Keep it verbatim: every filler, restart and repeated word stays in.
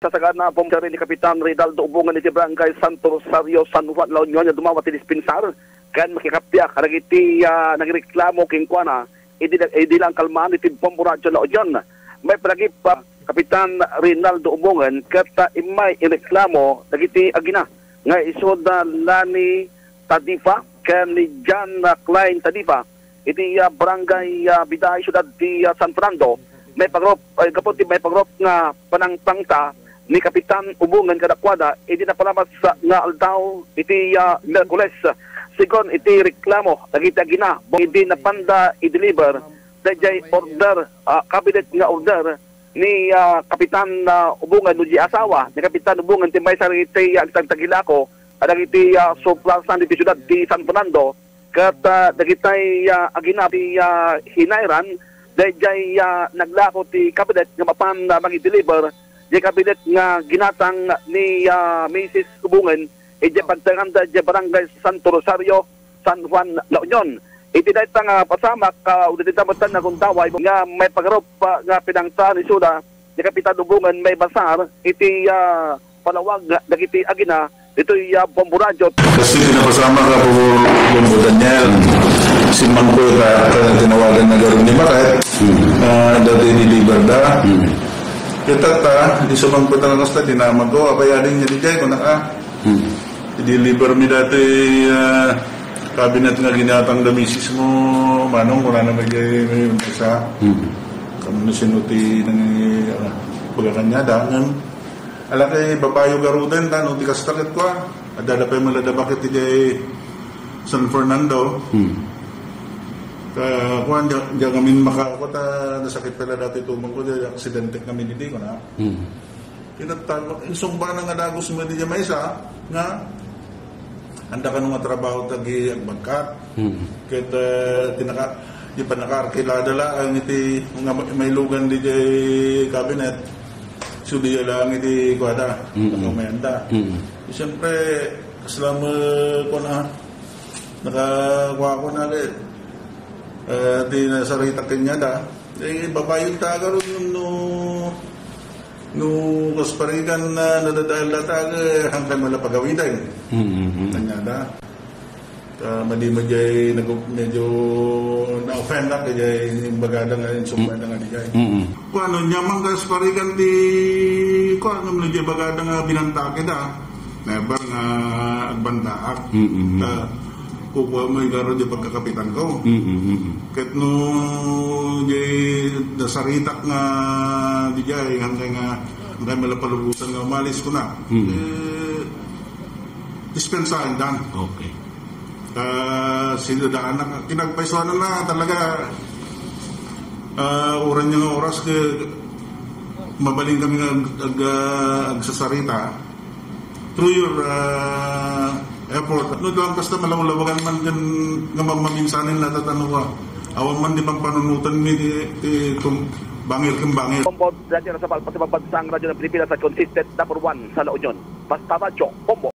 Sagana, bombardier ni Kapitan Rinaldo Ubongan iti Barangay Santo Rosario, San Juan, La Union, nga dumawat ti dispensar ken makikappiak kadagiti, ah, nagreklamo kenkuana idi, idi la kalman iti bombo radyo La Union. May panagip, ah, Kapitan Rinaldo Ubongan ket, ah, immay ireklamo dagiti agina nga isuda Lani Tadifa ken ni John, ah, Klein Tadifa iti, ah, Barangay, ah, Biday, Siudad ti, ah, San Fernando. May pagrup, ay, gapu ti may pagrup nga panangpangta ni Kapitan Ubongan kadakuada idi napalabas, ah, nga aldaw iti, ah, Miyerkules. Segun iti reklamo dagiti agina, idi napanda i-deliver daydiay order, ah, kabinet nga order ni, ah, Kapitan, ah, Ubongan, no di asawa ni Kapitan Ubongan ti maysa dagiti, ah, agtagtagilako kadagiti, ah, suplasan iti siudad ti San Fernando, ket, ah, dagitay, ah, agina ti, ah, hinayran daydiay, ah, naglako ti kabinet nga mapan, ah, mangi-deliver diay kabinet nga ginatang ni, ah, Misis Ubongan idiay pagtanganda idiay Barangay Santo Rosario, San Juan, La Union. Iti dayta nga pasamak, ah, iti dayta met nga gundaway nga may pagrup, ah, nga pinangta ni Sula ni Kapitan Ubongan, maibasar iti, ah, palawag dagiti agina ditoy, ah, bombo radyo. Kasi pinapasamak nga po, Bombo Daniel, simmangpet ta, ta tinawagan na garud ni Maket, ah, dati deliver da. Kita ta, di simmangpet ta kasta, dinamag ko, abayadin niya di jay, kuna ka. I-deliver mi dati, ah, kabinet nga ginatang da misis mo, Manong, kuna na may jay, may umpisa. Kamu na sinuti ng, ah, baga kanya, dangan. Ala kay babayo garuden, ta, no, ti kasta ket kua. Adda da pay maladamak iti jay San Fernando. Hmm. Ka, kuan, diak, diak ngamin maka-, kua ta, nasakit pala dati tumang ko, diay aksidente kami didi, kuna. Hmm. Kinatta, insungba na nga dagus mo di maysa, nga, anda kano nga trabaho ta agbagka. Hmm. Ket, eh, tinaka, di pa nakaarkilada la, ang iti, nga ma-, mailugan di jay kabinet. So, di lang iti kuada, Mm-mm. Nakamayanda. Mm-mm. Siyempre, kasla mo, kuan, ah, nakakuha ko na, eh, di nasarita kanya da. Eh, babae yung taga ron, no, no, kasparigan na nadadael na taga, eh, hanggang wala pagawidan. Mm-mm. Kanya da. Ah, madi mo jay nag-, medyo na-offend na, kaya yung bagada nga, yung sumpay na nga di jay. Mm-mm. Kung ano, nyaman ka sa parigan di, kung ano, medyo bagada nga binantake da. Never nga agbandaak. Mm-mm. Ah, kukuha mo yung garo di pagkakapitan ko. Mm-mm. Ket no, jay, nasaritak nga, di jay, hanggang nga, hanggang malapalubusan nga umalis ko na. Mm. Eh, dispensahan dan. Okay. Ah, sino daan na, kinagpaisuan na talaga, ah, uran niya nga oras ke, mabalin kami nga ag-, ag-, ah, agsasarita. Through your, ah, effort. No, doon basta malawlawagan man dyan nga mamaminsanin natatanawa. Awan man di pang panunutan mi di, di kung bangir kung bangir. Bombo, dati na sa palpas sa pagbansang Radyo ng Pilipinas sa consistent number one sa La Union. Basta Radyo, Bombo.